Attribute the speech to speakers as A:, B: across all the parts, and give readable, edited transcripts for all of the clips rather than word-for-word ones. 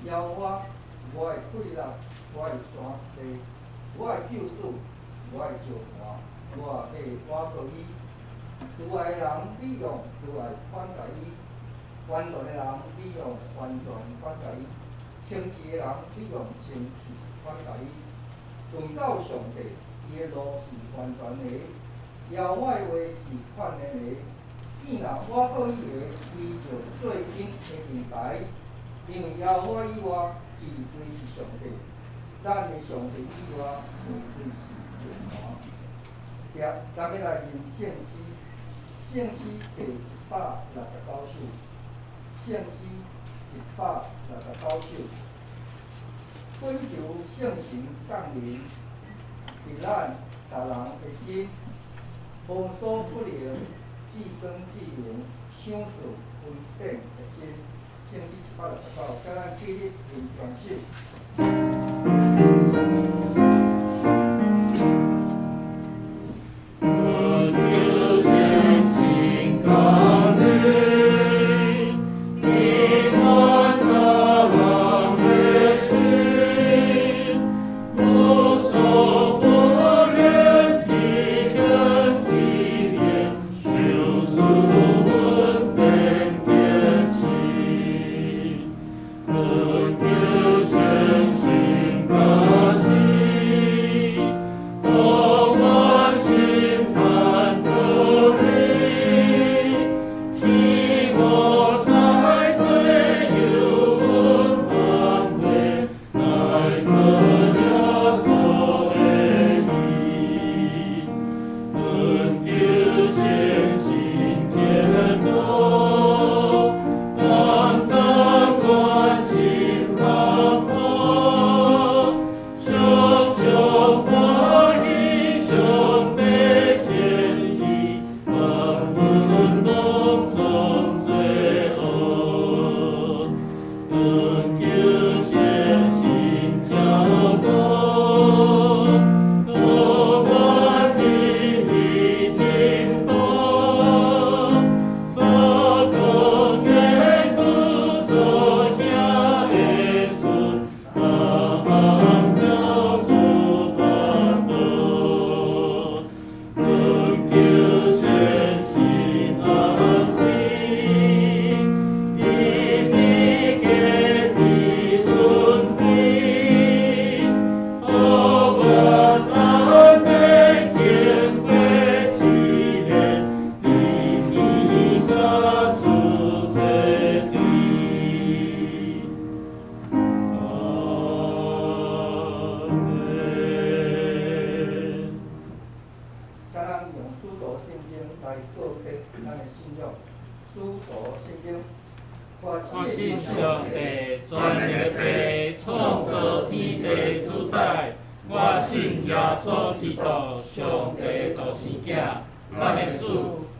A: 耶和華是我的貴力，我的山地，我的救主，我的石磐，我欲倚靠伊。慈愛的人，你用慈愛款待伊；完全的人，你用完全款待伊；清氣的人，你用清氣款待伊。論到上帝，伊的路是完全的，耶和華的話是勸勉的。見人倚靠伊的，伊就做𪜶的盾牌。因為耶和華以外，一位是上帝；咱的上帝以外，一位是石磐。接咱欲來念聖詩，聖詩第169首，聖詩169首。懇求聖神降臨，佇咱逐人的心，無所不能，至光至明，賞賜恩典的心。聖詩169，請咱起立念全首。
B: 懇求聖神降臨，佇阮逐人的心，無所不能，至光至明，賞賜恩典的心。懇求聖神加時，予阮心坦獨立，賜我在罪有挽回，來得耶穌的義。懇求聖神監督，幫助阮心合和，常常歡喜上帝前志，願阮攏總罪惡。懇求聖神照顧，予阮日日進步，所講的句，所行的事，逐項照主法度。懇求聖神安慰，日日加添恩惠，予阮愛的經過試煉，佇天佮主做對。阿們。
A: 請咱用使徒信經來告白咱的信仰。使徒信經，我
B: 我信上帝，全能的父，創造天地主宰。我信耶穌基督，上帝獨生囝，咱的主，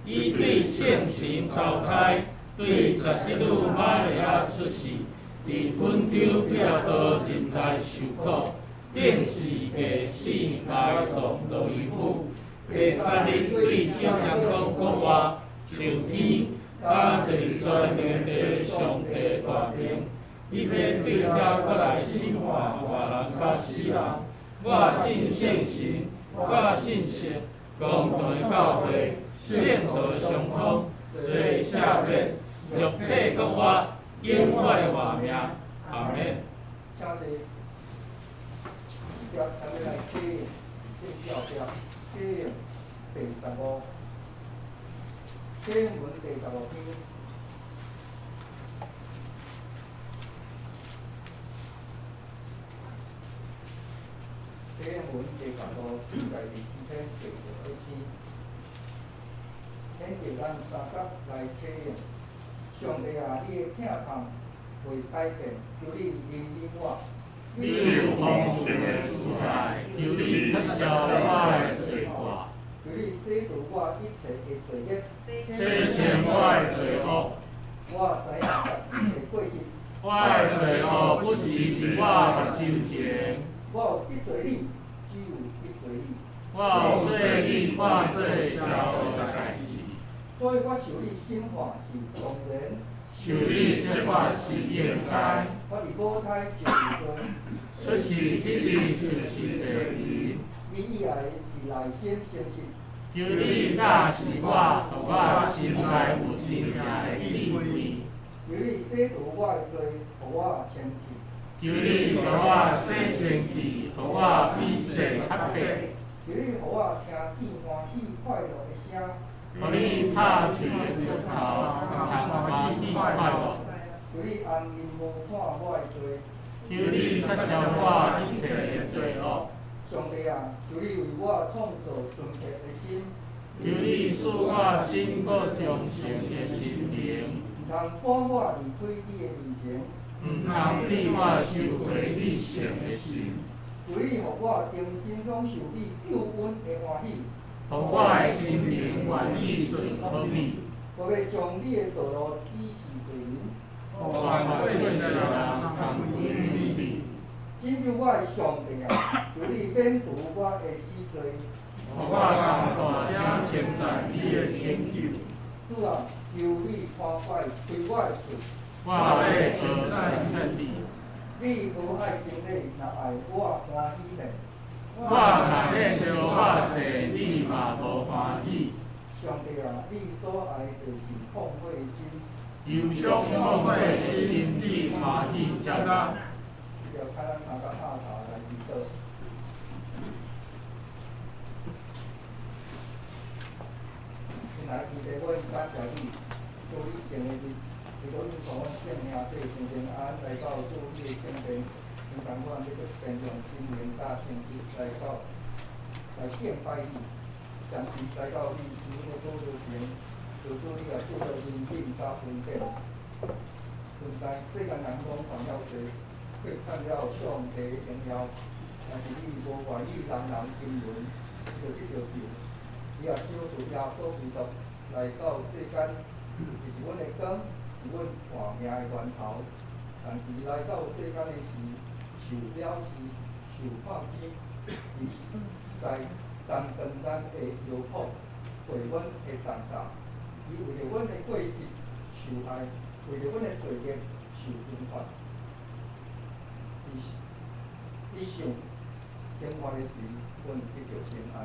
B: 伊對聖神投胎，對十聖女瑪利亞出世，佇本丟彼拉多任內受苦，釘十架死埋葬落於府。第三日對聖言講復活，上天，敢坐佇全能的上帝大爿，伊欲對遐閣來審判活人佮死人。我信聖神，我信聖公同的教會，聖道相通，罪赦免，肉體復活，永遠的活命。阿們。
A: 請坐。接咱欲來啟用聖詩後壁，啟用第十五，啟用文第十五篇。啟用文第十五，記載佇詩篇第68篇。顯著咱三角來啟用。上帝啊，你的疼痛袂改變，求你憐憫我。
B: 你有豐盛的慈愛，求你撤銷我的罪過，
A: 求你洗除我一切的罪孽，
B: 洗清我的罪惡。
A: 我知影家己的過失，
B: 我的罪惡不時佇我目睭前。
A: 我有得罪你，只有得罪你。
B: 我有做你看做邪惡的代誌。
A: 所以我受你審判是當然，
B: 受你責罰是應該。
A: 我佇母胎就有罪。
B: 出世彼日就是罪人。
A: 你以愛的是內心誠實。
B: 求你教示我，予我心內有真正的敬畏。
A: 求你洗除我的罪，予我清氣。
B: 求你予我洗清氣，予我比雪較白。
A: 求你予我聽見歡喜快樂的聲。
B: 予你拍喙的骨頭，通歡喜快樂。
A: 求你紅面無看我的罪。
B: 求你擦消我一切的罪惡。
A: 上帝啊，求你為我創造純潔的心。
B: 求你賜我新閣忠誠的心靈。
A: 毋通趕我離開你的面前。
B: 毋通比我收回你聖的心。
A: 求你予我重新享受你救恩的歡喜。
B: 予我的心靈願意順服你。
A: 我欲將你的道路指示罪人。
B: 願過世人同歸於你。
A: 拯救我的上帝啊，求你免除我的死罪。
B: 予我通大聲稱讚你的拯救。
A: 主啊，求你看我開我的喙。
B: 我欲稱讚你。
A: 你無愛洗禮，若愛我歡喜呢？
B: 我若獻燒火祭，你嘛無歡喜。
A: 上帝啊，你所愛的就是痛悔的心。
B: 憂傷痛悔的心，你歡喜接納。
A: 這條請咱三個敲頭來祈禱。親愛的天父，阮感謝你，祝你聖的日，你閣引導阮眾兄弟平平安安來到主你的聖殿，應當阮欲閣献上心靈佮誠實來到來敬拜你，相信來到你施恩的寶座前，求主你也賜予憐憫佮恩典。阮知世間人攏犯了罪，缺欠了上帝的榮耀，但是你無願意人人沉淪，就得著救。伊也賞賜耶穌基督來到世間，伊是阮的光，是阮活命的源頭。但是伊來到世間的時，受藐視，受看輕，伊實在擔當咱的憂苦，背阮的重擔。伊為著阮的過失受害，為著阮的罪孽受刑罰。伊受刑罰的時，阮得著平安；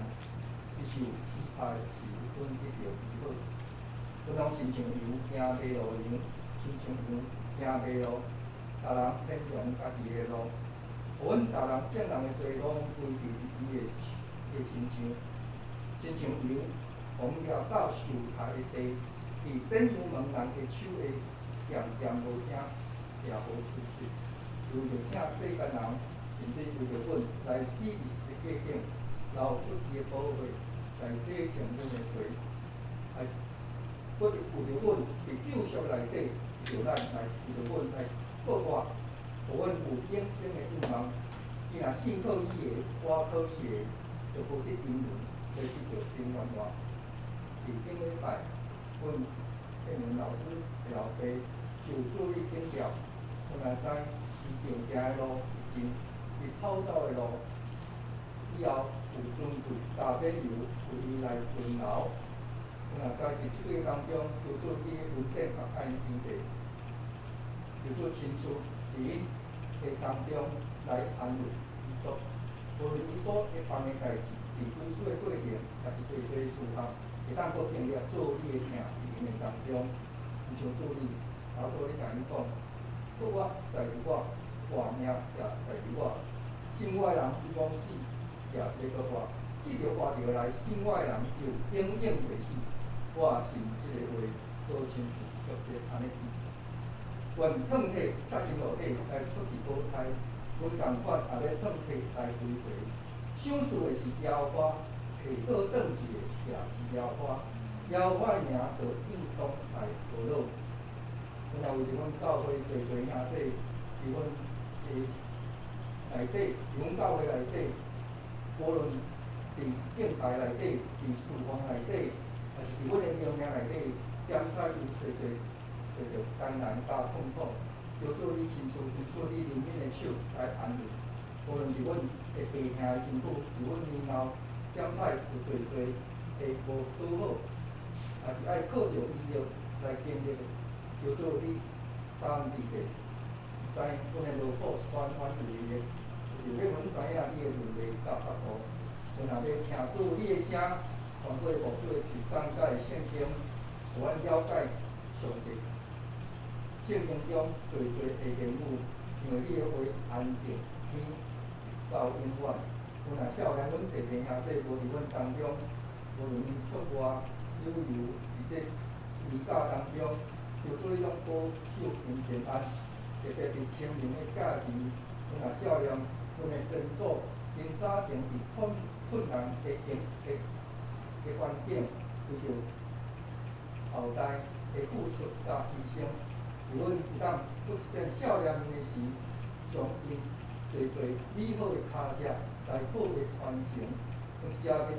A: 伊受欺壓的時，阮得著醫好。阮攏親像羊行迷路的羊，親像羊行迷路，逐人偏向家己的路。予阮逐人眾人的罪攏歸佇伊的身上，親像羊予掠到受殺的地，佇剪羊毛人的手下，恬恬無聲，也無吹喙。為著疼世間人，甚至為著阮來死佇十字架頂，流出伊的寶血來洗淨阮的罪。來，閣為著阮佇救贖內底，著咱來為著阮來復活，予阮有永生的盼望。伊若信靠伊的，倚靠伊的，就無得沉淪，會得著永遠活。佇頂禮拜，阮建文老師的老爸受主你頂吊，阮也知伊著行的路是真，伊逃走的路，以後有尊貴加冕油為伊來存留。阮也知佇這個當中，求主你的恩典佮愛天地，求主親自佇𪜶的當中來安慰伊做，無論伊所會辦的代誌，佇讀書的過程，也是濟濟事項，會當閣經歷做你的疼佇𪜶的當中，親像主你，頭拄你共𪜶講，復活在於我，活命也在於我。信我的人雖講死，也欲閣活；得著活著來信我的人，就永遠袂死。我信這个話，都親像特別按呢記。願痛體赤身露體來出佇母胎，阮仝款也欲痛體來歸回。賞賜的是耶和華，提倒轉去的也是耶和華。耶和華的名就應當來呵咾。阮也為著阮教會濟濟兄弟，佇阮的內底，佇阮教會內底，無論佇敬拜內底，佇事奉內底，也是佇阮的靈命內底，檢查有濟濟遇著艱難佮痛苦，求主你親自伸出你憐憫的手來安慰。無論佇阮的爸兄的身軀，佇阮年老，檢查有濟濟的無拄好，也是愛靠著醫藥來經歷的。求主你担伫的，知阮的劳苦是远远为的，就是欲阮知影你的伦理佮法度。阮若欲听主你的声，通过牧主的提讲佮圣经，予阮了解上帝圣经中济济的言语，因為你的話安定天到永遠。阮若少年，阮濟濟兄弟無佇阮當中，無論𪜶出外旅遊，佇這年假當中，求主你攏保守𪜶平安。特別佇清明的假期，阮若少年，阮的先祖，𪜶早前佇困難的環境，為著後代的付出佮犧牲，予阮會當閣一遍少年的時，將𪜶濟濟美好的跤跡來好的傳承。阮遮欲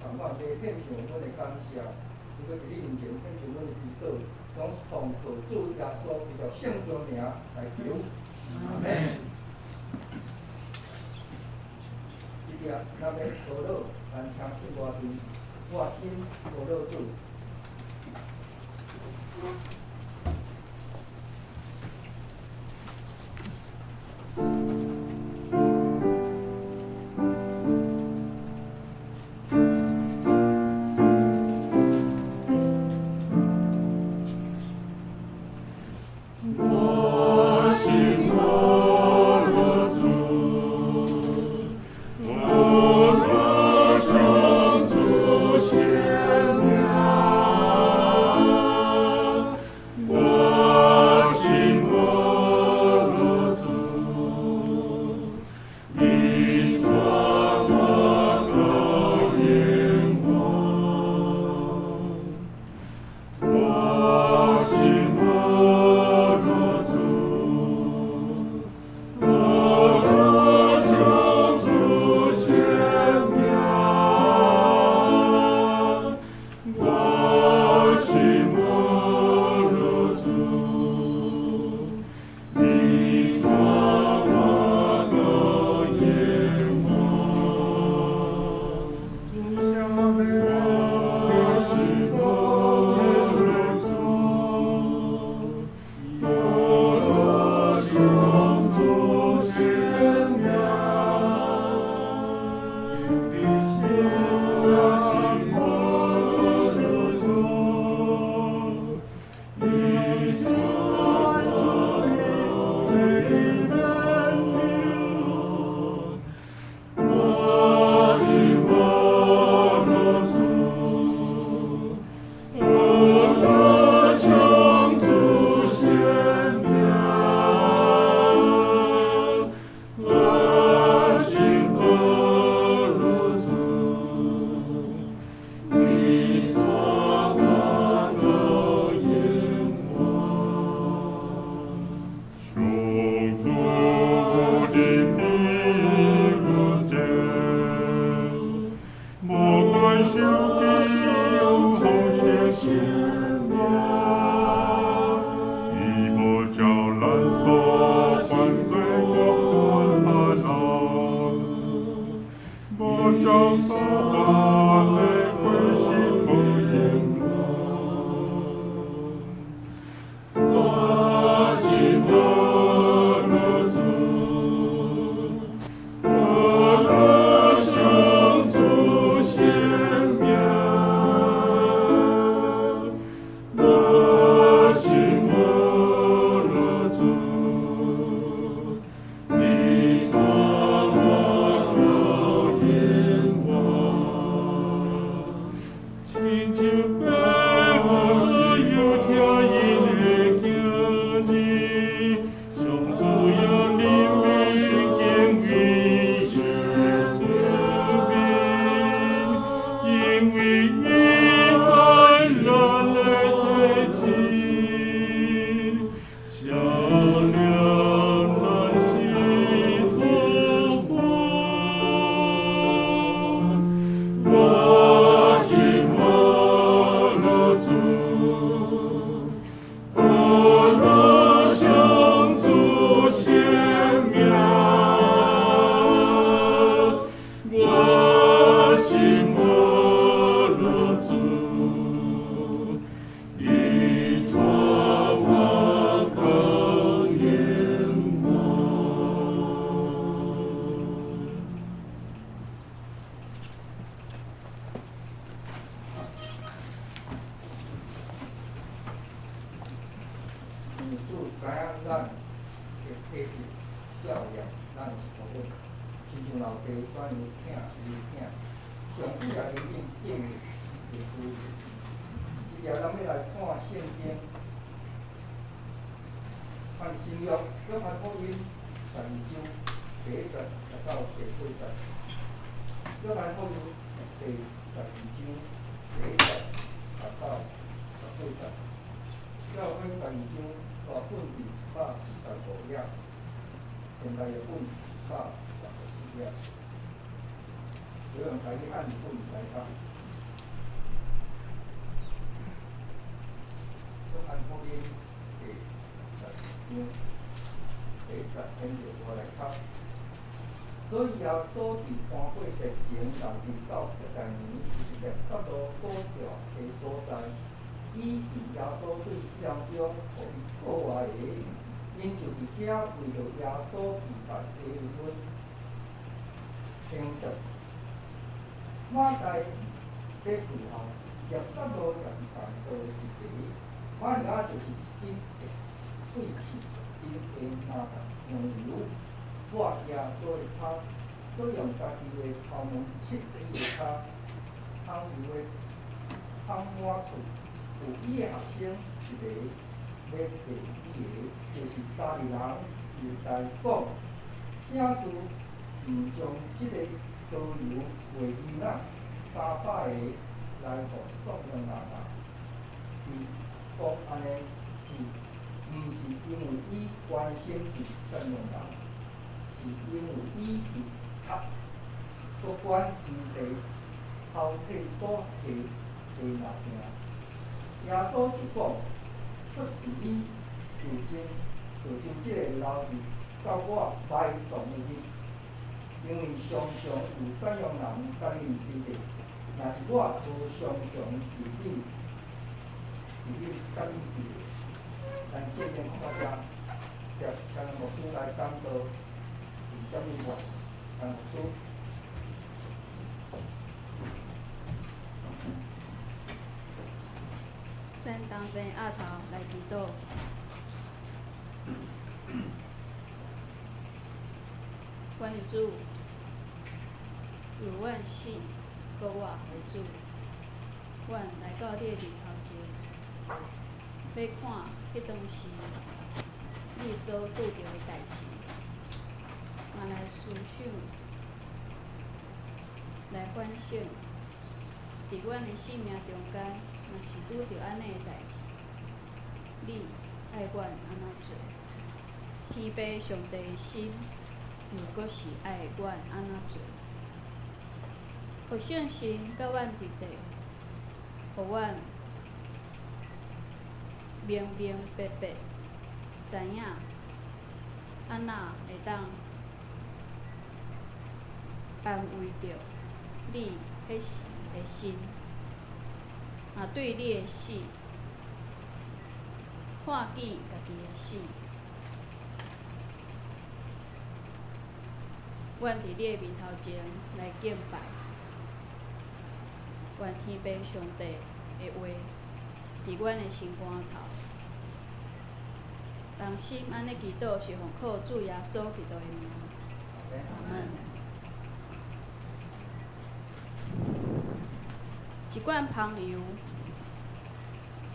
A: 共款欲獻上阮的感謝，阮閣佇你面前獻上阮的祈禱，攏是奉靠主耶穌基督聖尊名來求。
B: 阿門。
A: 這邊咱欲禱告，咱聽聖歌唱，我心禱告主。
B: 我心禱告主，我若向主宣揚，
A: 為主知影咱的體質少年，咱是無好，親像老爸怎樣疼伊的囝，上主也憐憫敬畏伊的子民。這日咱欲來看聖經，看新約約翰福音十二章第一節到第八節。約翰福音第十二章第一節到十八節。約翰福音十二章大本佇145頁，現代譯本164頁。有用台語漢字本來讀。約翰福音第十二章第一節，現在我來讀。所以耶穌佇逾過節前，人佇到伯大尼，就是辣撒路所住的所在。彼時耶穌對死人中予伊復活的，𪜶就佇遐為著耶穌預備低溫香燭。馬大咧伺候，辣撒路也是同道的一个，瑪利亞就是一斤貴氣真的哪噠香油，抹耶穌的跤，閣用家己的頭毛拭伊的跤，香油的香滿厝。有伊的學生一个欲賣伊的，就是加利人猶大講，啥事毋將這个膏油賣銀仔300个來予喪命人啊？伊講按呢是毋是因為伊關心佇散用人，是因為伊是賊，閣管錢袋偷提所提的物件。耶穌就講，出佇伊就將就將這个留佇到我埋葬的日，因為常常有散用人佮恁佇咧，若是我無常常佇恁佮恁佇咧。咱聖經講到遮，請請牧師來講道，為啥物我？陳牧師。
C: 咱同齊徛頭來祈禱。阮主，為阮死，閣活的主，阮來到你的面頭前，欲看彼當時你所拄著的代誌，嘛來思想，來反省，佇阮的生命中間，若是拄著按呢的代誌，你愛阮按怎做？天父上帝的心，又閣是愛阮按怎做？予聖神佮阮佇底，予阮明明白白知影按怎會當安慰著你彼時的心，嘛對你的死看見家己的死。阮佇你的面頭前來敬拜，願天父上帝的話佇阮的心肝頭。同心按呢祈禱，是奉靠主耶穌基督的名。阿門。一罐香油，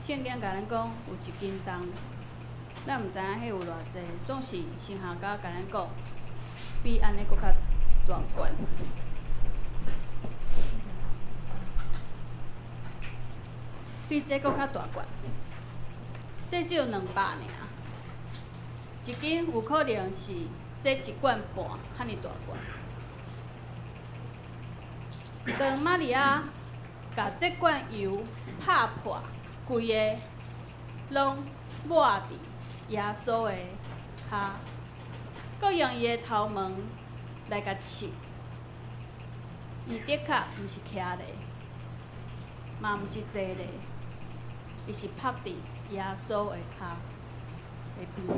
C: 聖經共咱講有一斤重，咱毋知影彼有偌濟，總是神學家共咱講，比按呢閣較大罐。比這閣較大罐，這只有200爾，一斤有可能是這一罐半遐爾大罐。當瑪利亞共這罐油拍破，規个攏抹佇耶穌的跤，閣用伊的頭毛來共拭，伊的確毋是徛咧，嘛毋是坐咧，伊是趴佇耶穌的跤的邊仔。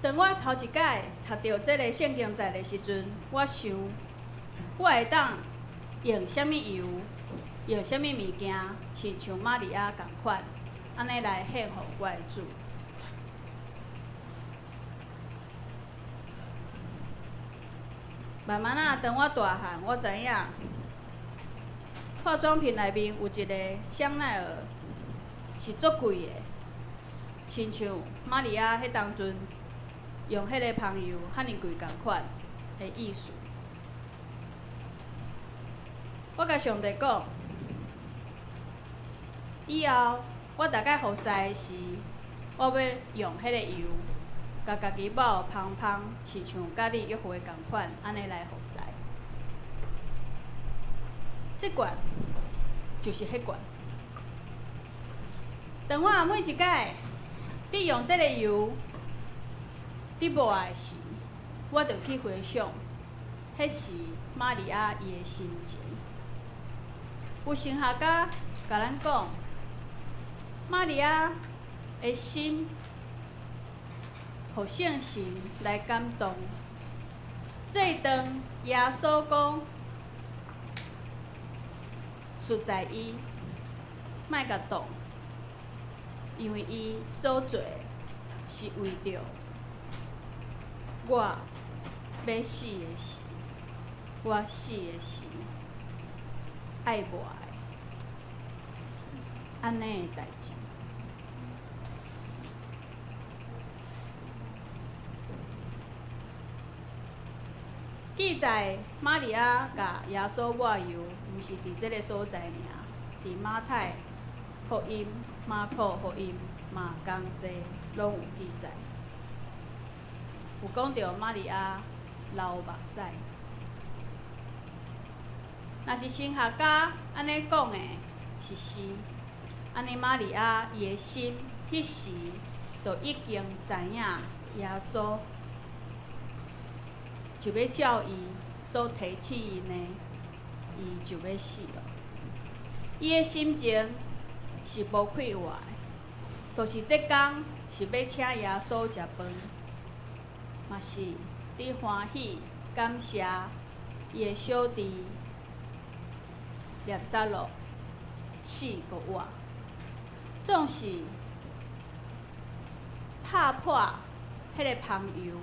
C: 當我頭一擺讀著這个聖經節的時陣，我想我會當用啥物油用啥物物件，親像瑪利亞仝款，按呢來獻予我的主。慢慢仔，當我大漢，我知影化妝品內面有一个香奈兒是足貴的，親像瑪利亞彼當陣用彼个香油遐爾貴仝款的意思。我共上帝講，以後我逐擺服侍的時，我欲用彼个油，共家己抹芳芳，親像佮你約會仝款，按呢來服侍。這罐就是彼罐。當我每一擺佇用這个油佇抹的時，我就去回想，彼時瑪利亞伊的心情。有神學家共咱講，瑪利亞的心，予聖神來感動，所以當耶穌講，實在伊莫共動，因為伊所做的是為著我欲死的時，我死的時愛抹的，按呢的代誌。記載瑪利亞共耶穌抹油，毋是佇這个所在爾，佇馬太福音、馬可福音嘛仝濟攏有記載，有講著瑪利亞流目屎。若是神學家按呢講的是是，按呢瑪利亞伊的心彼時就已經知影耶穌就欲照伊所提醒𪜶的，伊就欲死囉。伊的心情是無快活的，就是這工是欲請耶穌食飯，嘛是佇歡喜感謝伊的小弟拉撒路死閣活，總是拍破彼个香油，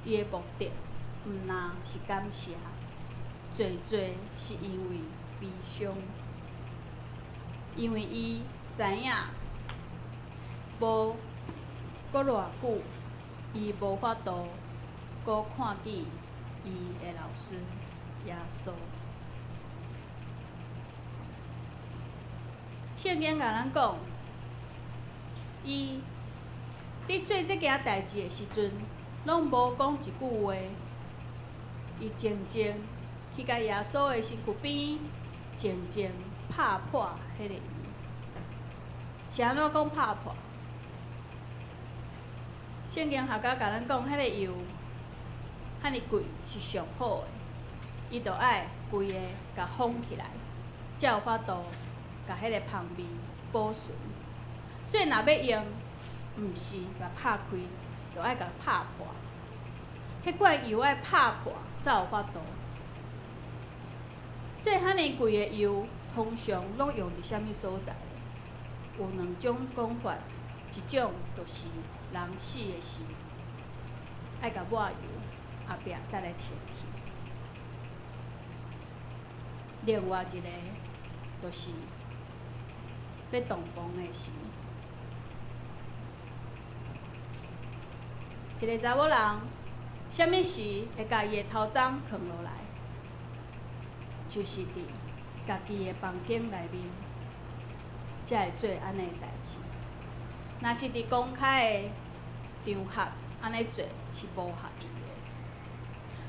C: 伊的目的毋但是感謝，濟濟是因為悲傷，因為伊知影無閣偌久，伊無法度閣看見伊的老師耶穌。聖經共咱講，伊佇做這件代誌的時陣，攏無講一句話。伊靜靜去共耶穌的身軀邊，靜靜拍破彼个油。是按怎講拍破？聖經學家共咱講，彼个油遐爾貴，是上好的，伊就愛規个共封起來，才有法度共彼个香味保存。所以若欲用，毋是共拍開，就愛共拍破。彼罐油愛拍破才有法度。所以遐爾貴的油，通常攏用佇啥物所在？有兩種講法，一種就是人死的時，愛共抹油，後壁再來清氣。另外一个就是欲洞房的時，一个查某人，啥物時會共伊的頭鬃囥落來？就是佇家己的房間內面，才會做按呢的代誌。若是佇公開的場合按呢做，是無合意的。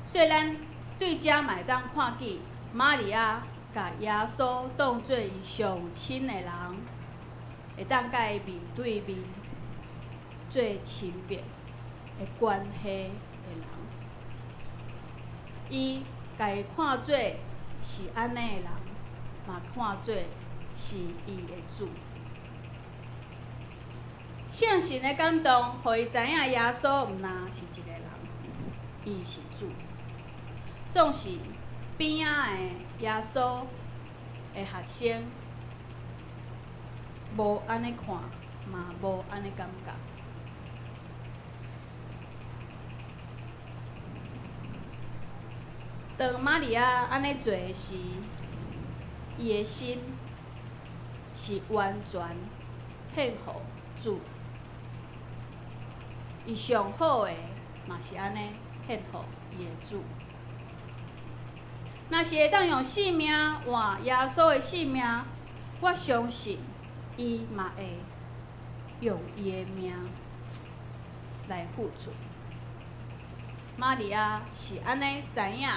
C: 所以咱對遮嘛會當看見瑪利亞共耶穌當做伊上親的人，會當共伊面對面做親密的關係的人。伊共伊看做是按呢的人，嘛看做是伊的主。聖神的感動，予伊知影耶穌毋但是一个人，伊是主。總是邊仔的耶穌的學生無按呢看，嘛無按呢感覺。當瑪利亞按呢做時，伊的心是完全獻予主，伊上好的嘛是按呢獻予伊的主。若是會當用性命換耶穌的性命，我相信伊嘛會用伊的命來付出。瑪利亞是按呢知影，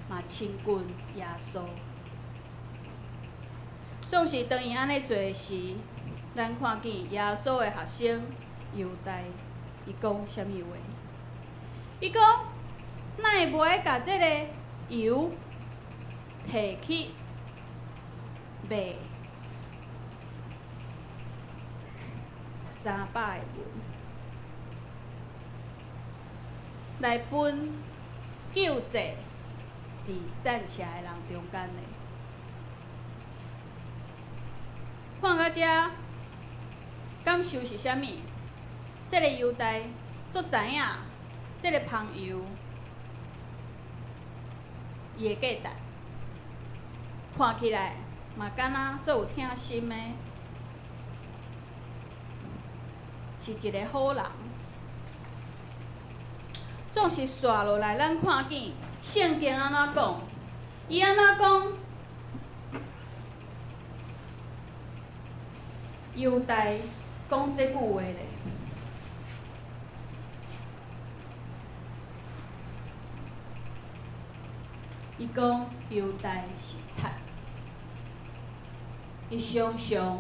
C: 嘛親近耶穌。總是當伊按呢做時，咱看見耶穌的學生猶大，伊講啥物話？伊講：哪會無愛共這个油提去賣300個銀，來分救濟佇散赤的人中間呢？看到遮，感受是啥物？這个猶大足知影，這个香油伊的價值，看起來嘛敢若足有疼心的，是一个好人。總是紲落來，咱看見聖經按怎講？伊按怎講？猶大講這句話咧。伊講猶大是賊，伊常常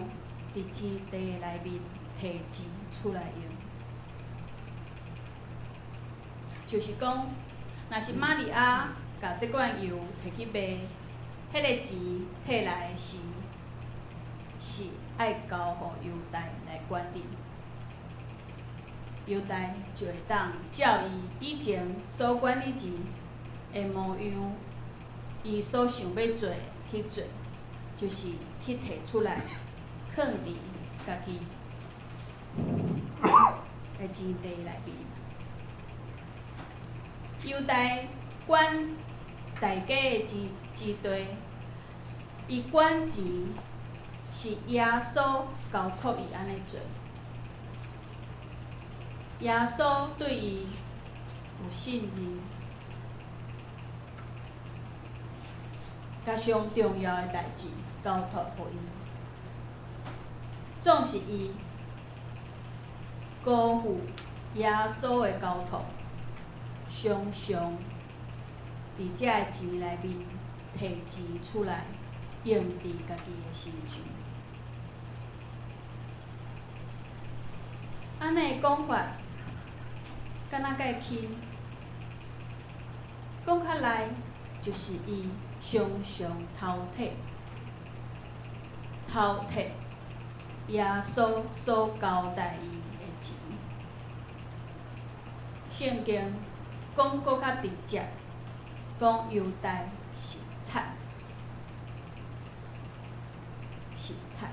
C: 佇錢袋內面提錢出來用，就是講，若是瑪利亞共這罐油提去賣，彼个錢提來時，是愛交予猶大來管理，猶大就會當照伊以前所管理錢的模樣，伊所想欲做去做，就是去提出來，囥佇家己的錢袋內面。猶大管大家的錢錢袋，伊管錢是耶穌交託伊按呢做，耶穌對伊有信任，共上重要的代誌交託予伊，總是伊辜負耶穌的交託，常常佇這个錢內面提錢出來，用佇家己的身上。按呢講法，敢若較輕，講較內就是伊常常偷提，偷提耶穌所交代伊的錢。聖經講閣較直接，講猶大是賊，是賊。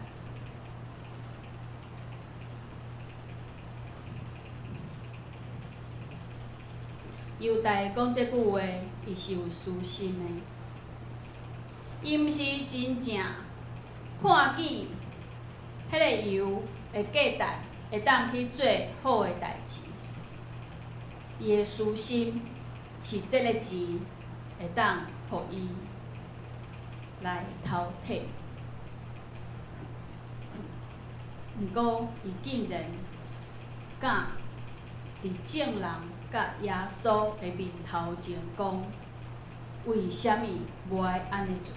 C: 猶大講這句話，伊是有私心的，伊毋是真正看見彼个油的價值會當去做好的代誌，伊的私心是這个錢會當予伊來偷提。毋過，伊竟然敢佇眾人佮耶穌的面頭前講，為啥物無愛按呢做？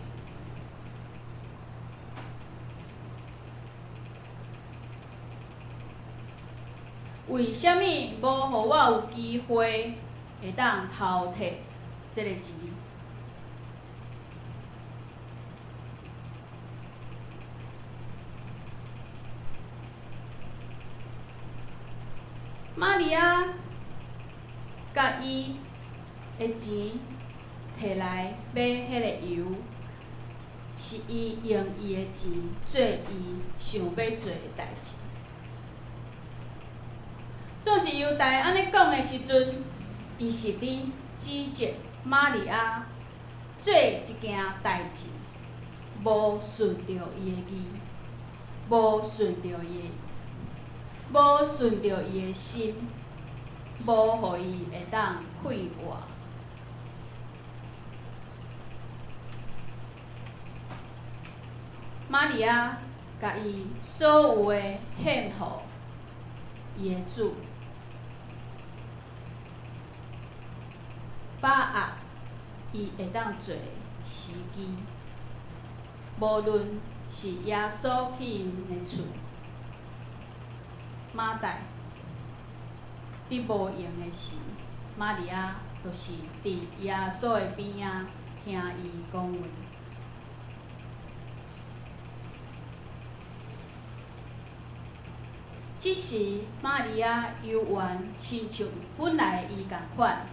C: 為啥物無予我有機會會當偷提這个錢？瑪利亞共伊的錢提來買彼个油，是伊用伊的錢做伊想欲做的代誌。總是猶大按呢講的時陣，伊是佇指責瑪利亞做一件代誌，無順著伊的意，無順著伊的，無順著伊的心，無予伊會當快活。瑪利亞共伊所有的獻予伊的主，把握伊會當做的時機，無論是耶穌去𪜶的厝，馬大佇無閒的時，瑪利亞就是佇耶穌的邊仔聽伊講話。這時，瑪利亞猶原親像本來伊仝款，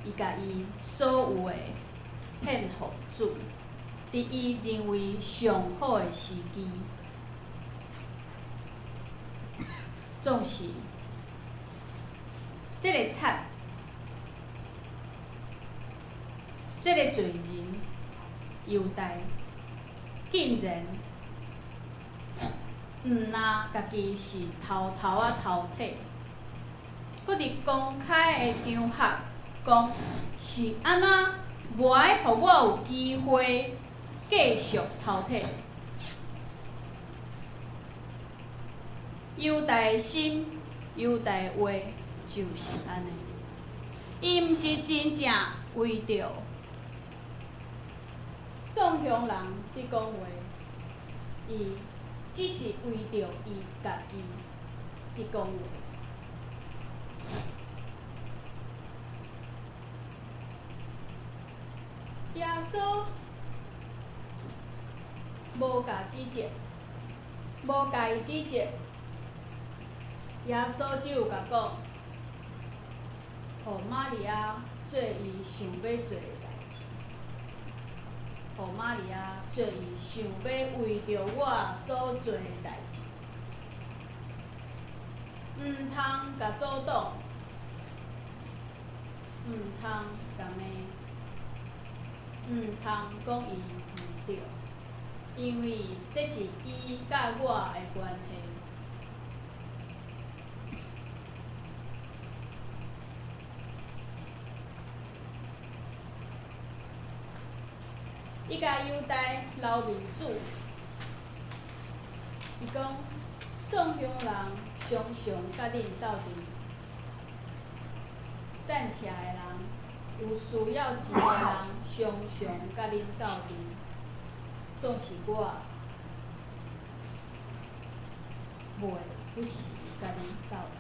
C: 伊共伊所有的獻予主，佇伊認為上好的時機，總是這个賊，這个罪人猶大，竟然毋若家己是偷偷仔偷摕，閣佇公開的場合講是按怎無愛予我有機會繼續偷摕。猶大的心，猶大的話就是按呢。伊毋是真正為著宋鄉人佇講話，伊只是為著伊家己佇講話。耶穌無共指責，無共伊指責，耶穌只有共講，予瑪利亞做伊想欲做的代誌，予瑪利亞做伊想欲為著我所做的代誌，毋通共阻擋，毋通共罵，毋通講伊毋對，因為這是伊佮我的關係。伊共猶大留面子，伊講宋鄉人常常佮恁鬥陣，散赤的人，有需要錢的人，常常佮恁鬥陣，總是我袂不時佮恁鬥陣。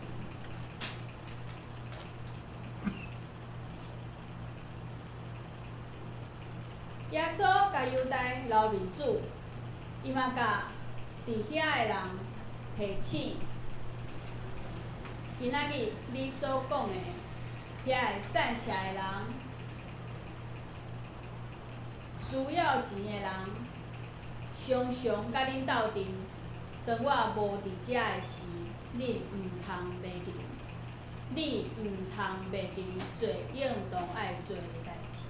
C: 耶穌共猶大留面子，伊嘛共佇遐的人提醒：今仔日你所講的遐个散赤的人，需要錢的人，常常佮恁鬥陣。當我無佇遮的時，恁毋通袂記，你毋通袂記做應當愛做的代誌，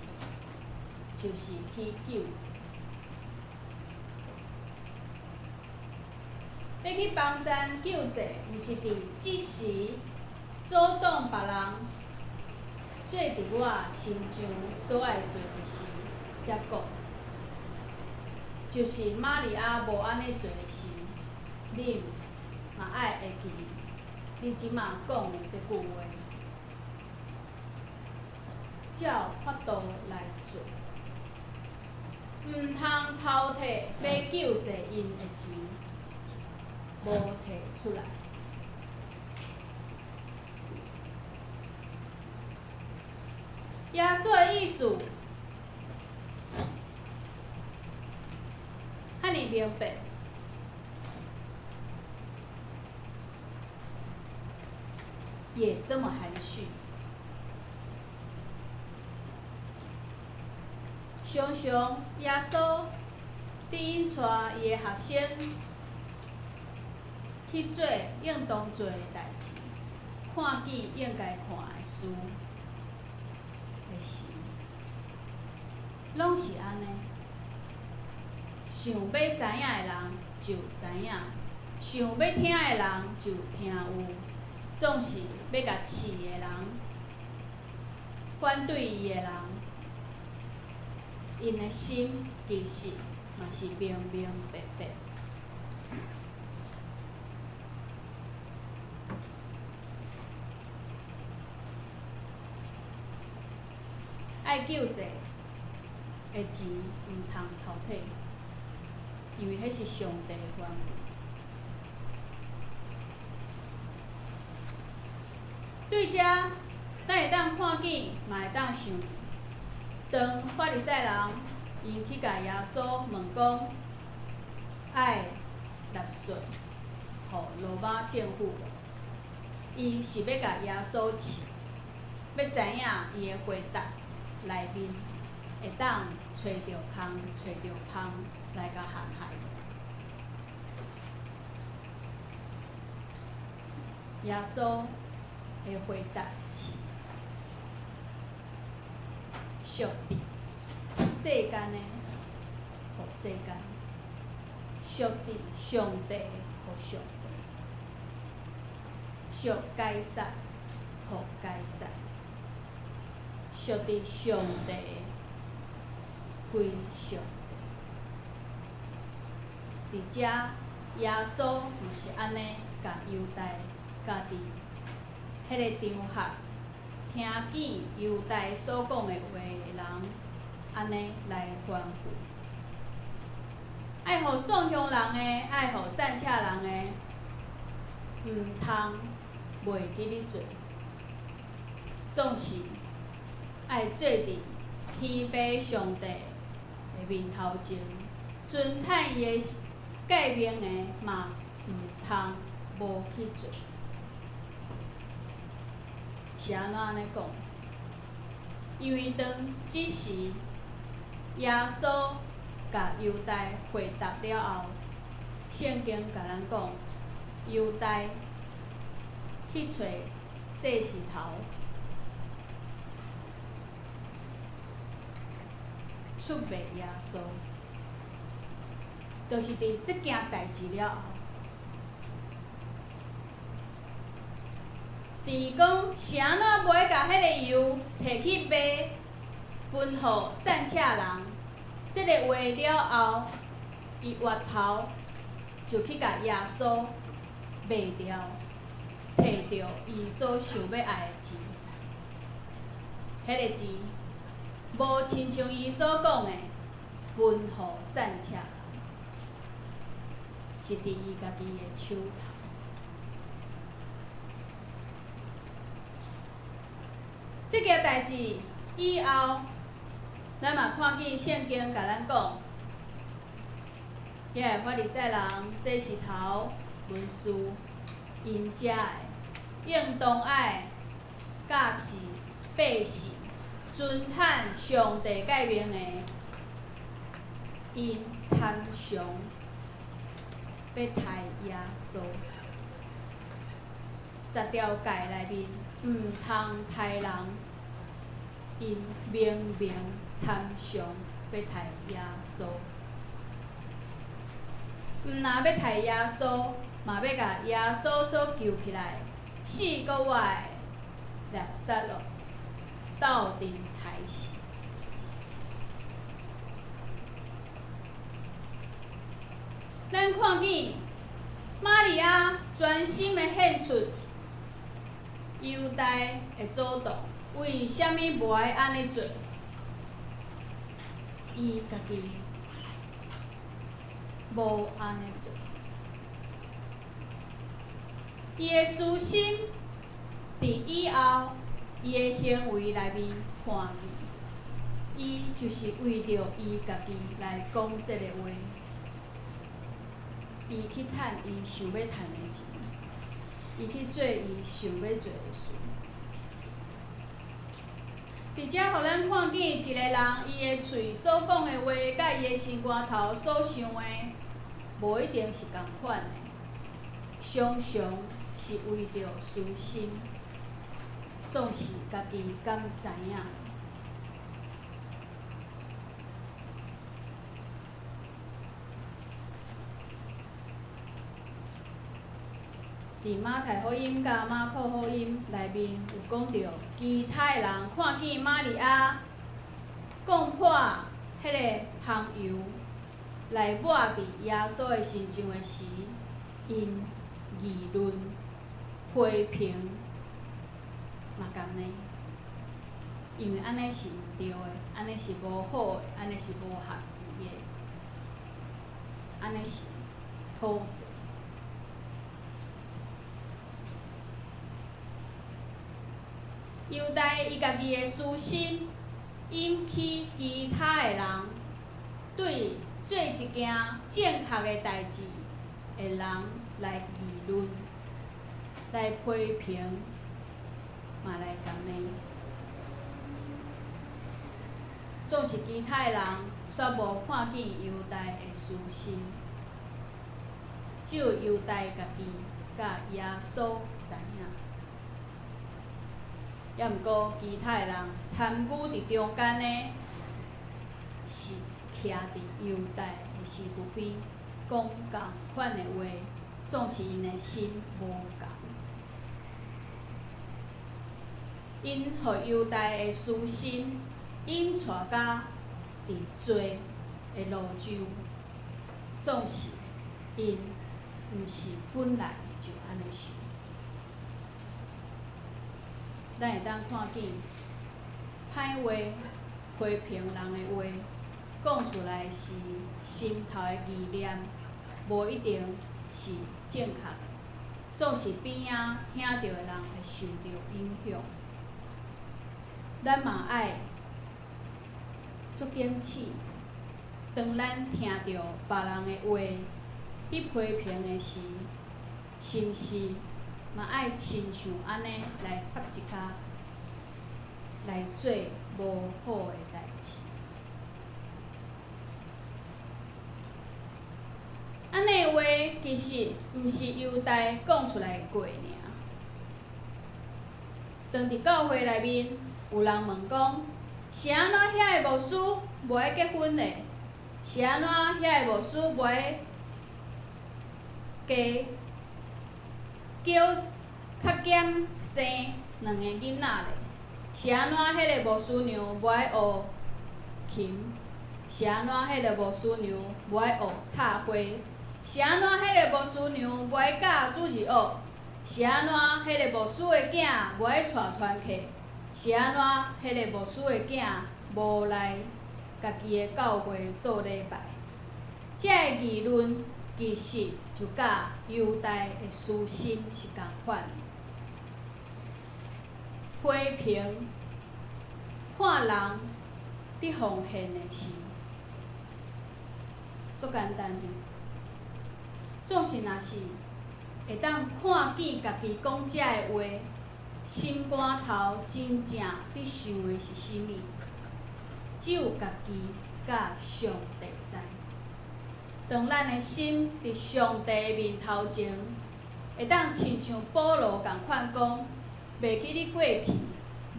C: 就是去救濟。欲去幫贊救濟，毋是佇這時阻擋別人做佇我身上所愛做的事，才講。就是瑪利亞無按呢做的時，恁嘛愛會記你這馬講的這句話，照法度來做，毋通偷摕欲救濟𪜶的錢，無摕出來。耶穌的意思，遐爾明白，也這麼含蓄。常常耶穌伫𪜶帶伊的學生去做應當做的代誌，看見應該看的事的時，攏是按呢。想欲知影的人就知影，想欲聽的人就聽有，總是欲共試的人，反對伊的人，𪜶的心其實嘛是明明白白。愛救濟的錢毋通偷提，因為彼是上帝的吩咐。對遮，咱會當看見，嘛會當想起，當法利賽人𪜶去共耶穌問講，愛納稅予羅馬政府無？𪜶是欲共耶穌試，欲知影伊的回答內面會當揣著空、揣著縫來共陷害。耶穌的回答是：屬佇世間的，予世間；屬佇上帝的，予上帝；屬該撒，予該撒；屬佇上帝的，歸上帝。佇遮，耶穌毋是按呢共猶大佮佇彼個場合聽見猶大所講的話的人，按呢來吩咐，愛予宋鄉人的，愛予散赤人的，毋通袂記咧做，總是愛做佇天父上帝的面頭前，遵趁伊的誡命的嘛，毋通無去做。是按怎按呢講？因為當這時耶穌共猶大回答了後，聖經共咱講，猶大去揣祭司頭，出賣耶穌，就是佇這件代誌了後。佇講是按怎無愛共彼个油提去賣，分予散赤人，這个話了後，伊回頭就去共耶穌賣掉，提著伊所想欲愛的錢。彼个錢無親像伊所講的分予散赤人，是佇伊家己的手頭。這件代誌以後，咱嘛看見聖經共咱講，遐個法利賽人、祭司頭、文士，𪜶遮的應當愛教示百姓遵趁上帝誡命的，𪜶參詳欲刣耶穌。十條誡內面毋通刣人，𪜶明明參詳欲刣耶穌，毋若欲刣耶穌，嘛欲共耶穌所救起來四個月的拉撒路鬥陣刣死。咱看見瑪利亞專心的獻出猶大的主動，為啥物無愛按呢做？伊家己無按呢做，伊的私心佇以後伊的行為內面看見，伊就是為著伊家己來講這个話，伊去趁伊想欲趁的錢，伊去做伊想欲做的事。佇遮予咱看見一个人，伊的喙所講的話，佮伊的心肝頭所想的，無一定是仝款的，常常是為著私心，總是家己敢知影。佇馬太福音佮馬可福音內面有講著，其他的人看見瑪利亞講破彼个香油來抹佇耶穌的身上的時，𪜶議論批評嘛共呢，因為按呢是毋對的，按呢是無好的，按呢是無合意的，按呢是討債。猶大伊家己的私心，引起其他的人對做一件正確的代誌的人來議論、來批評，嘛來共罵。總是其他的人煞無看見猶大的私心，只有猶大家己佮耶穌知影。抑毋過，其他的人參與佇中間的，是徛佇猶大的身軀邊，講仝款的話，總是𪜶的心無仝。𪜶予猶大的私心引帶甲佇罪的路上，總是𪜶毋是本來就按呢想。咱會當看見歹話、批評人的話，講出來時，心頭的意念無一定是正確的，總是邊仔聽著的人會受著影響。咱嘛愛足警醒，當咱聽著別人的話，佇批評的時，是毋是嘛愛親像按呢來插一跤，來做無好的代誌？按呢的話其實毋是猶大講出來的過爾。當佇教會內面有人問講，是按怎遐个牧師無愛結婚咧？是按怎遐個牧師無愛加叫較減生兩个囡仔咧？是按怎彼个牧師娘無愛學琴？是按怎彼个牧師娘無愛學插花？是按怎彼个牧師娘無愛教主日學？是按怎彼个牧師的囝無愛帶團契？是按怎彼个牧師的囝無來家己的教會做禮拜？這个議論其實就佮猶大的私心是仝款的。批評看人佇奉獻的時，足簡單的，總是若是會當看見家己講這个話，心肝頭真正佇想的是啥物，只有家己佮上帝知。當咱的心佇上帝的面頭前，會當親像保羅仝款講，袂記得過去，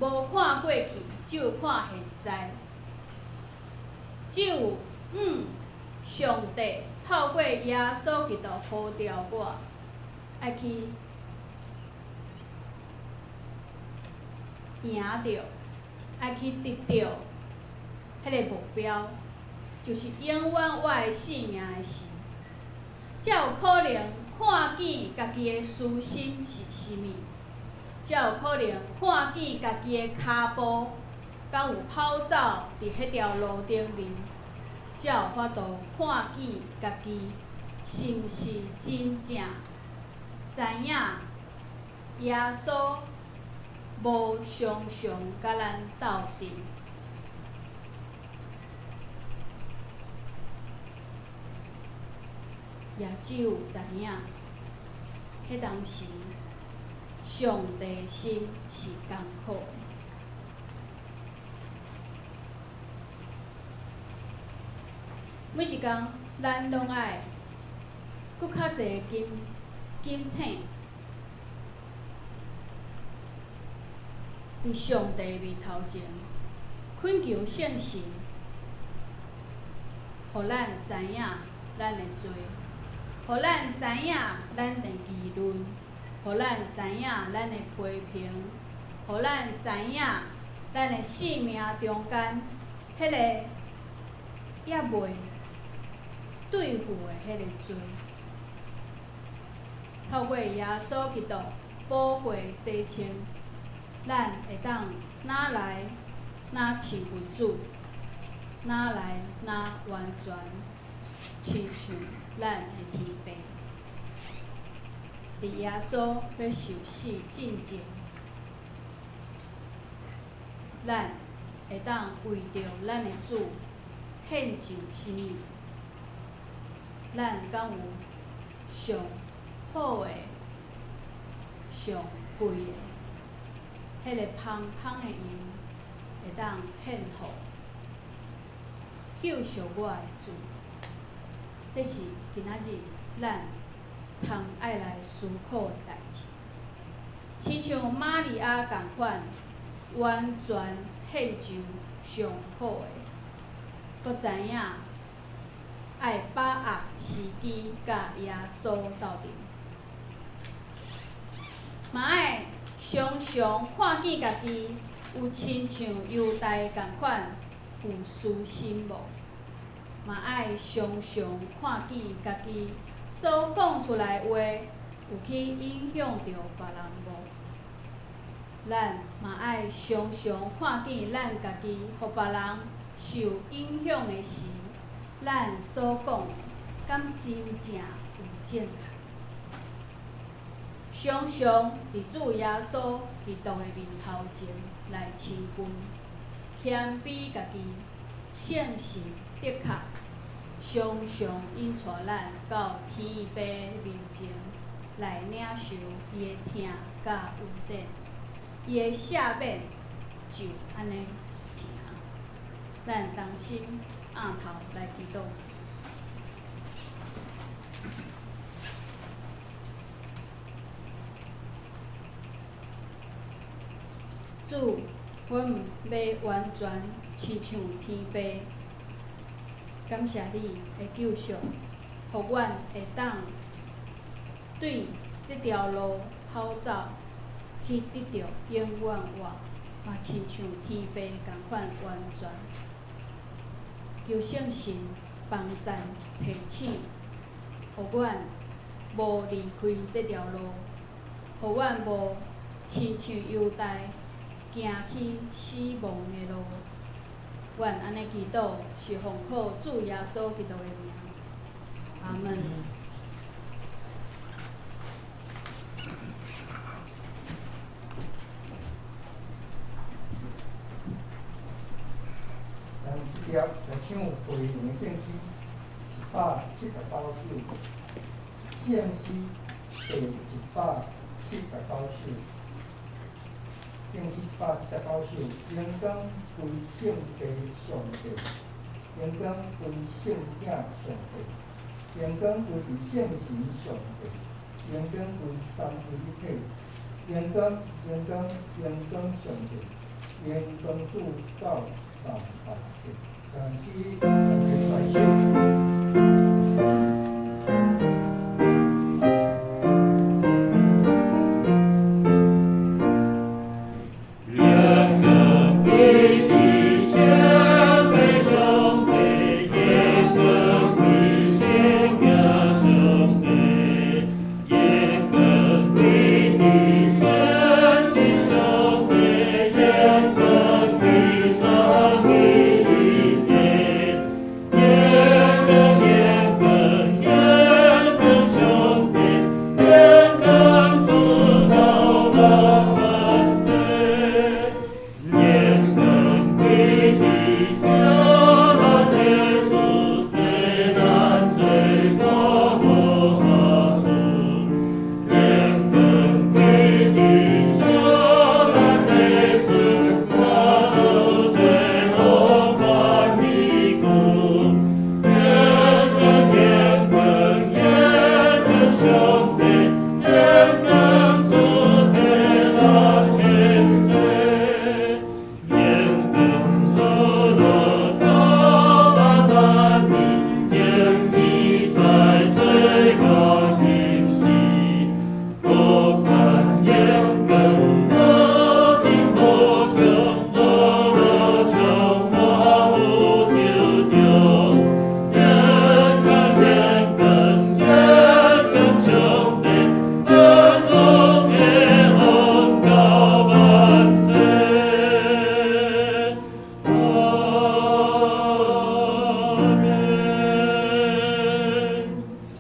C: 無看過去，只有看現在。只有上帝透過耶穌基督呼召我，愛去贏著，愛去得著彼个目標，就是永遠我的性命的時，才有可能看見家己的私心是啥物，才有可能看見家己的跤步敢有跑走佇彼條路頂面，才有法度看見家己是毋是真正知影耶穌無常常佮咱鬥陣。也只有知影，彼當時上帝心是艱苦的。每一工，咱攏愛閣較濟警警醒，佇上帝面頭前，懇求聖神，予咱知影咱的罪，予咱知影咱的議論，予咱知影咱的批評，予咱知影咱的生命中間，彼个猶未對付的彼個罪。透過耶穌基督寶血洗清，咱會當若來若親近主，若來若完全親像咱的天父。佇耶穌欲受死進前，咱會當為著咱的主獻上啥物？咱敢有上好的、上貴的，彼个芳香的油，會當獻予救贖我的主？這是今仔日咱通愛來思考的代誌。親像瑪利亞仝款，完全獻上上好的，閣知影愛把握時機，佮耶穌鬥陣，嘛愛常常看見家己有親像猶大仝款有私心無？嘛愛常常看見家己所講出來的話有去影響著別人無？咱嘛愛常常看見咱家己，予別人受影響的時，咱所講的敢真正有正確？常常佇主耶穌基督的面頭前來親近，謙卑家己，聖神的確常常引帶咱到天父面前來領受伊的疼佮恩典，伊的赦免就按呢成。咱同心徭頭來祈禱。主，阮欲完全親像天父，感謝你的救贖，予阮會當對這條路跑走，去得著永遠活，嘛親像天父仝款完全。求聖神幫贊提醒，予阮無離開這條路，予阮無親像猶大行去死亡的路。阮按呢祈禱，是奉靠主耶穌基督的名。阿門。
A: 咱這粒來唱回應的聖詩179首，聖詩第179首，聖詩179首，榮光歸聖父上帝，榮光歸聖囝上帝，榮光歸佇聖神上帝，榮光歸三位一體，榮光榮光榮光上帝，榮光主到萬萬世，感激大家在手。
B: 榮光歸佇聖父上帝，榮光歸聖囝上帝，榮光歸佇聖神上帝，榮光歸三位一體，榮光榮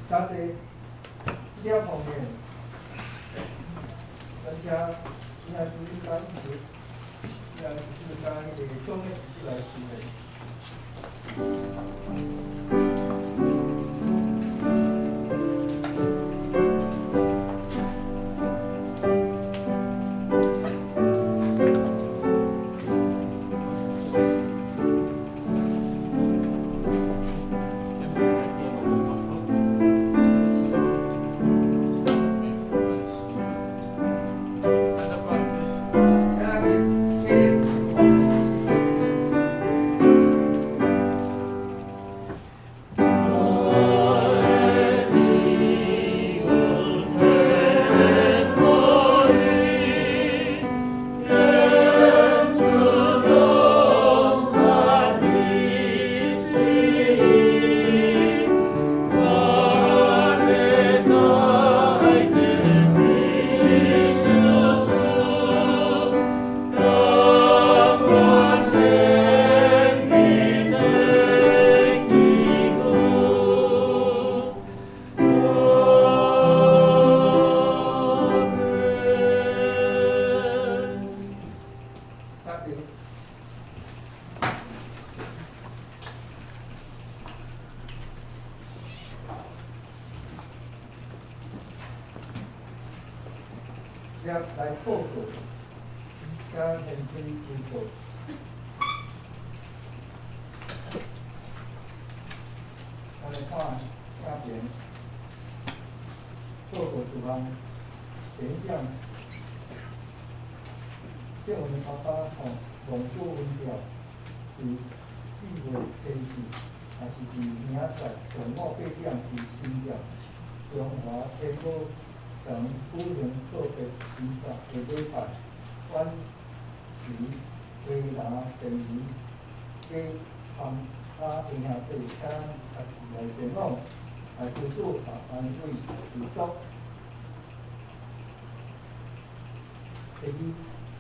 A: 感謝這點方面，咱請現在是應該一起，現在是應該那個中間一起來修的。來報告，請現場報告。咱來看影片，報告事項。第一點，鄭文阿爸吼，王主文調，佇4月初4，也是佇明仔載上午8點，佇新店中華天寶城舉行告別儀式的禮拜，晚时花篮便宜加参加的兄弟，请咱家己來前往，來求主安慰遗族。第二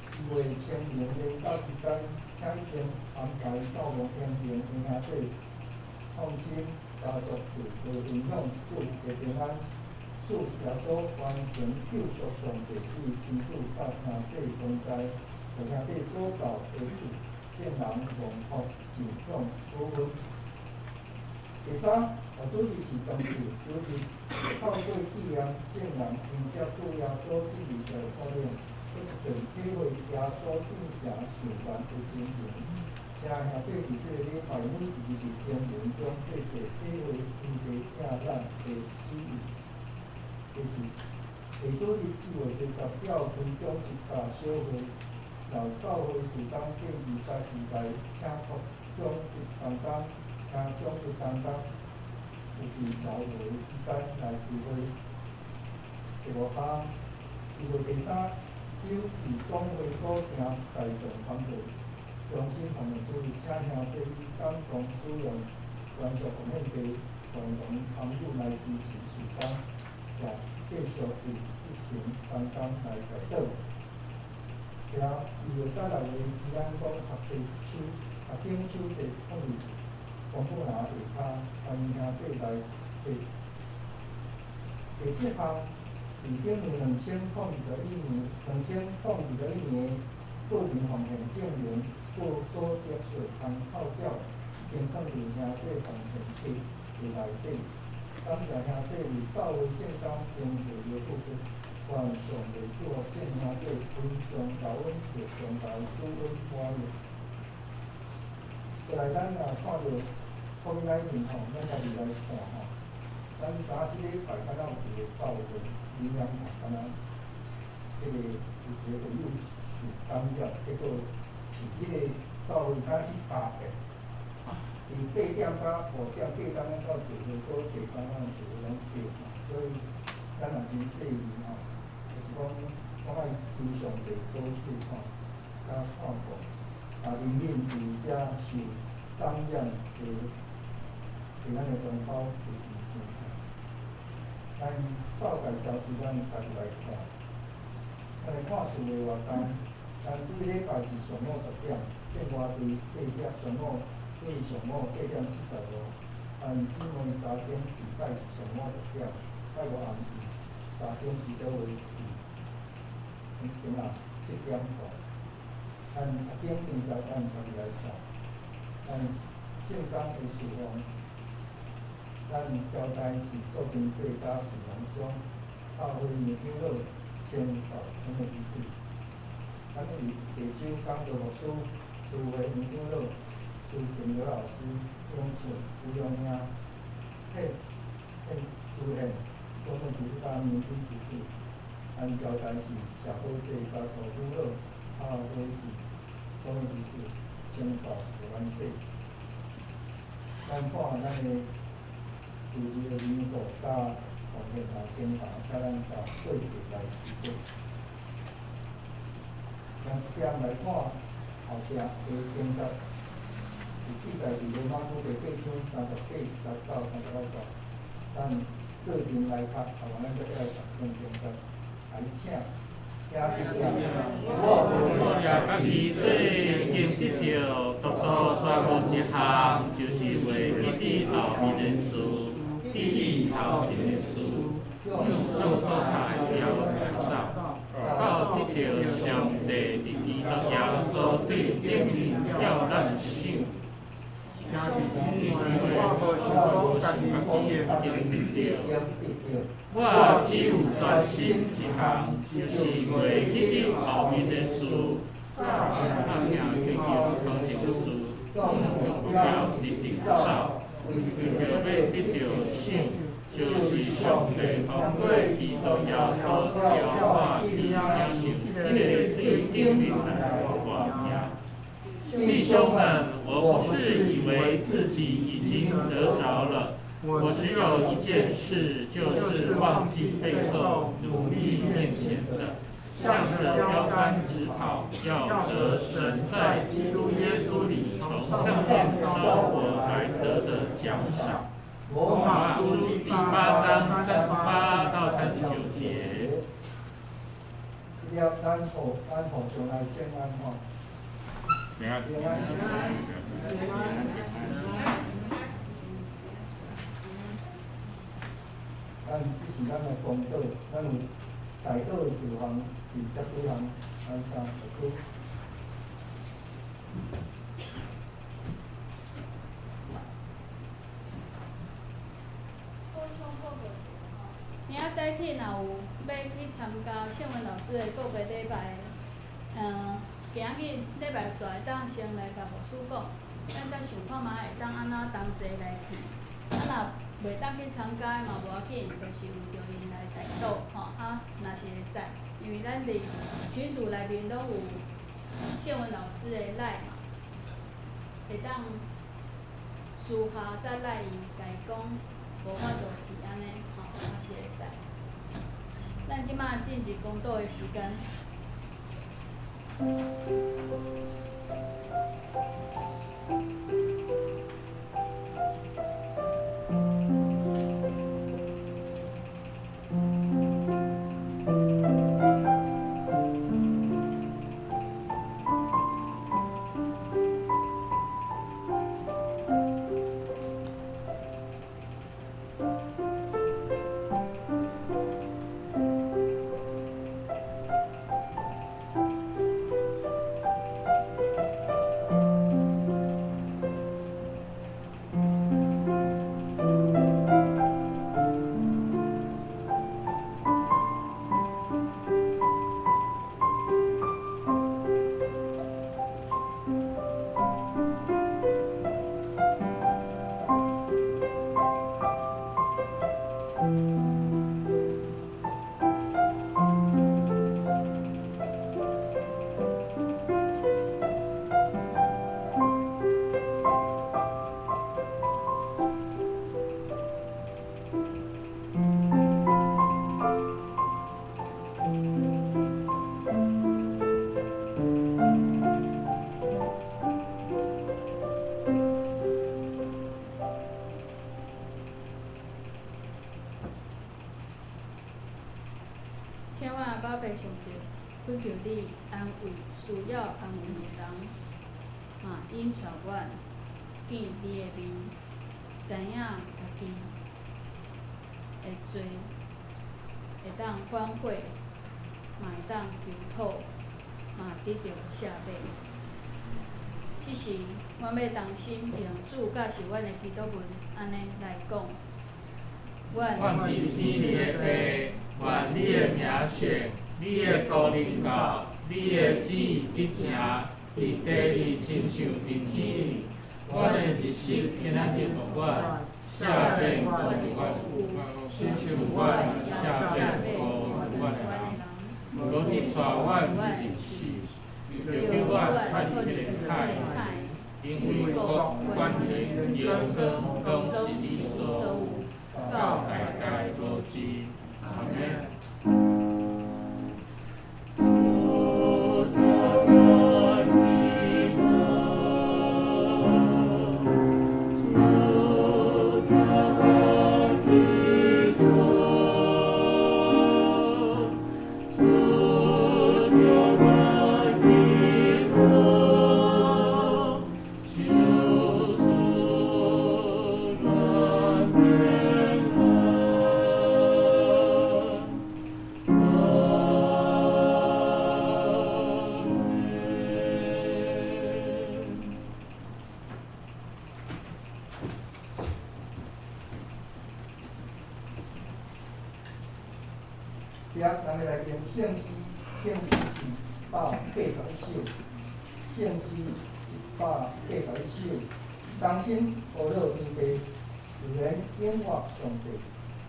A: ，4月清明连假期间，请已經安排到望英明的兄弟，放心家族事的分享，主的平安，主耶穌完成救贖上帝伊親自佮兄弟同在，予兄弟所教的主，眾人蒙福盡享主恩。第三，主日是十四，主日透過紀念眾人迎接主耶穌進入耶路撒冷，閣一遍體會耶穌進城受難的心情。請兄弟佇這个禮拜每一日經文中細細體會天父疼咱的旨意。第四，下主日4月30，教會中一甲小會，老教會事工建議家己來請托長執同工，請長執同工有佇留落的時間來聚會。第五項，4月第3週是總會所行大眾团体，中心奉献主日，請兄弟以感動使用捐助奉獻地，共同參與來支持事工，也繼續佇執行同工來代禱。第4月到6月是咱講學習手學頂手節放佇王母拿下跤，歡迎兄弟來第第七項，佇頂年2021年，2021年個人奉獻證明，個所得稅通扣繳，已經放佇兄弟奉獻冊的內底。感謝兄弟為教會聖工經費的付出，願上帝祝福眾兄弟非常老恩，著上大主恩滿溢。過來，咱若看著COVID-19吼，咱家己來看吼，咱知影這禮拜敢若有一個教會裡面吼，敢若彼個有一個會友受感染，結果是彼個教會敢去三遍，佇8點到5點，過當到聚會，閣第三工聚會攏對吼，所以咱也真細膩吼，就是講我愛求上帝保守吼，佮看顧，啊，避免佇遮受感染的，佇咱的同胞就是真好。咱報界消息，咱家己來看。咱來看厝的活動，咱這禮拜是上午10點，聖歌隊8點，上午對上午8點45，按姊妹早点礼拜是上晚10点，拜五暗时早点伫佗位伫间仔7点半。按阿顶经节，咱家己来看。按圣工的事奉，咱交代是素平祭佮预防霜、插花杨长老、清扫阮的仪式。咱伫下周讲道牧师、苏慧杨长老、苏平刘老师、永庆吴永兄、献献苏献，阮的执事甲明君执事。按交代是社保祭佮苏长老、插花是阮的执事、清扫平安祭。咱看咱的组织的人数佮奉献来检查，佮咱甲对比来比较。咱一点来看后壁的经节，是记载伫罗马书第八章38、10到36节。咱做阵来读，后咱再来读两经节，来请。兄弟啊，
B: 我也家己做已经得著，独独绝无一项，就是袂记伫后面的事，记伫头前的事，用做菜标来走，到得著上帝伫基督耶稣对顶面叫咱想。
D: 兄弟姊妹，我无想讲家己已经得著。
B: 我只有专心一项，就是袂记伫后面的事，打拼追求头前的事，向目标直直走，为著欲得著赏，就是上帝通过基督耶稣召我去领受彼个对顶面的大名。弟兄们，我不是以为自己已经得著了。我只有一件事，就是忘记背后，努力面前的，向着标杆直跑，要得神在基督耶稣裡從上面召我來得的獎賞。羅馬書第8章38到39節。
A: 這了，咱互咱互相來請安吼。
B: 平安。
A: 平安。
D: 平安。
A: 咱這是咱的公道，咱有代禱的事項，伫這幾項，咱請落去。
C: 明仔早起若有欲去參加聖文老師的告別禮拜，今日禮拜煞會當先來共牧師講，咱再想看覓會當按怎同齊來去。啊，若袂當去參加嘛無要緊，就是為著𪜶來代禱吼。啊，若是會使，因為咱佇群組內面攏有聖文老師的 LINE 嘛，會當私下再賴伊，共伊講無法度去按呢吼，也是會使。咱這馬進入公道的時間。天父阿爸父上帝，恳求你安慰需要安慰的人，嘛引帶阮見你的面。知影家己的罪，會當反悔，嘛會當求討，嘛得著赦免。這時，阮欲同心用主教示阮的祈禱文，按呢來講。
B: 阮佇天裡的父，願你的名聖，你的國臨到，你的旨意得成，佇地裡親像佇天裡。阮的日食今仔日予阮，赦免阮的過誤，親像阮赦免過阮的人。毋去帶阮入試，著救阮脫離彼个歹。因為國、權柄、榮光，攏是你所有，到代代無盡。阿們。主聽阮祈禱，主聽阮祈禱，主聽阮祈禱，求賜咱平安。阿們。
A: 接咱來念聖詩，聖詩181首，聖詩181首，同心阿樂天父，自然永活上帝，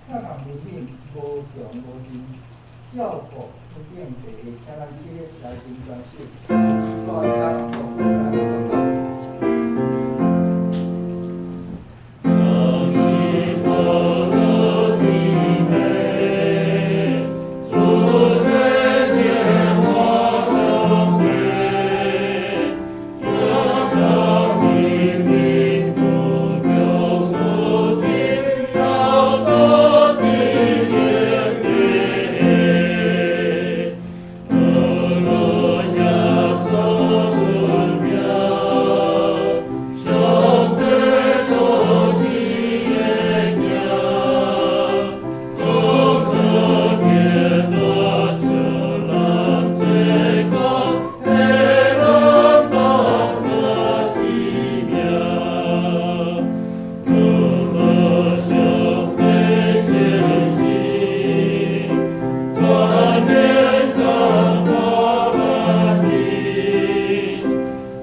A: 疼痛憐憫無窮無盡，照顧天頂地下，請咱起立來聽全首，帶請牧師來祝禱。
B: 同心阿樂天父，主天天活上帝，疼痛憐憫無窮無盡，照顧天頂地下，阿樂耶穌尊名，上帝道生的囝，苦苦結大小人這個，替咱放捨生命。阿樂上帝聖神，全能感化萬民，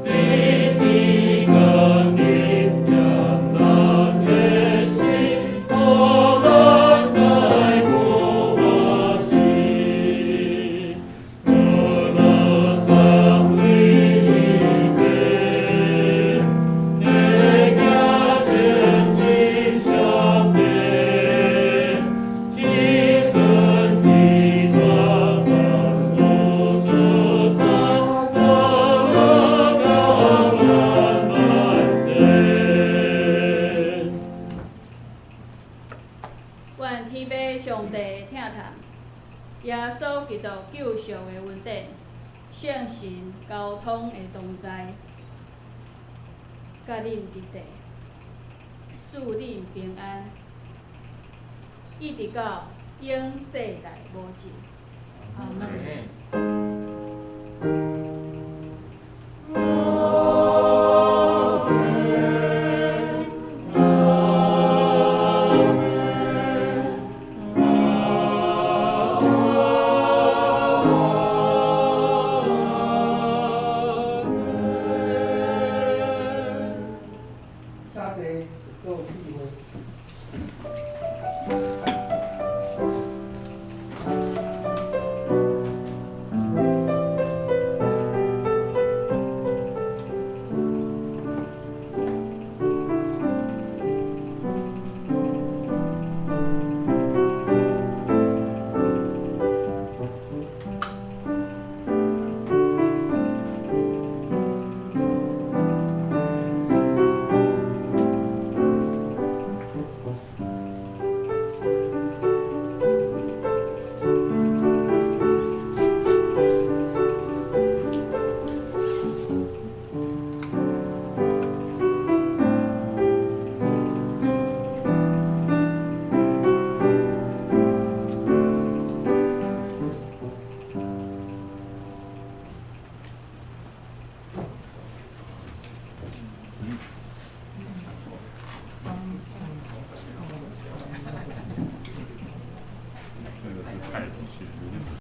B: 佇天間靈驗人的心，予咱解苦麻死。阿樂三位一體，禮敬全心上帝，至尊至大萬有主宰，阿樂到萬萬世。
C: 願天父上帝的疼痛，耶穌基督救贖的恩典，聖神交通的同在，佮恁佇地，賜恁平安，一直到永世代無盡。阿們。
B: 阿們，阿們，阿們。
A: 請坐，倒聚會。
E: 是。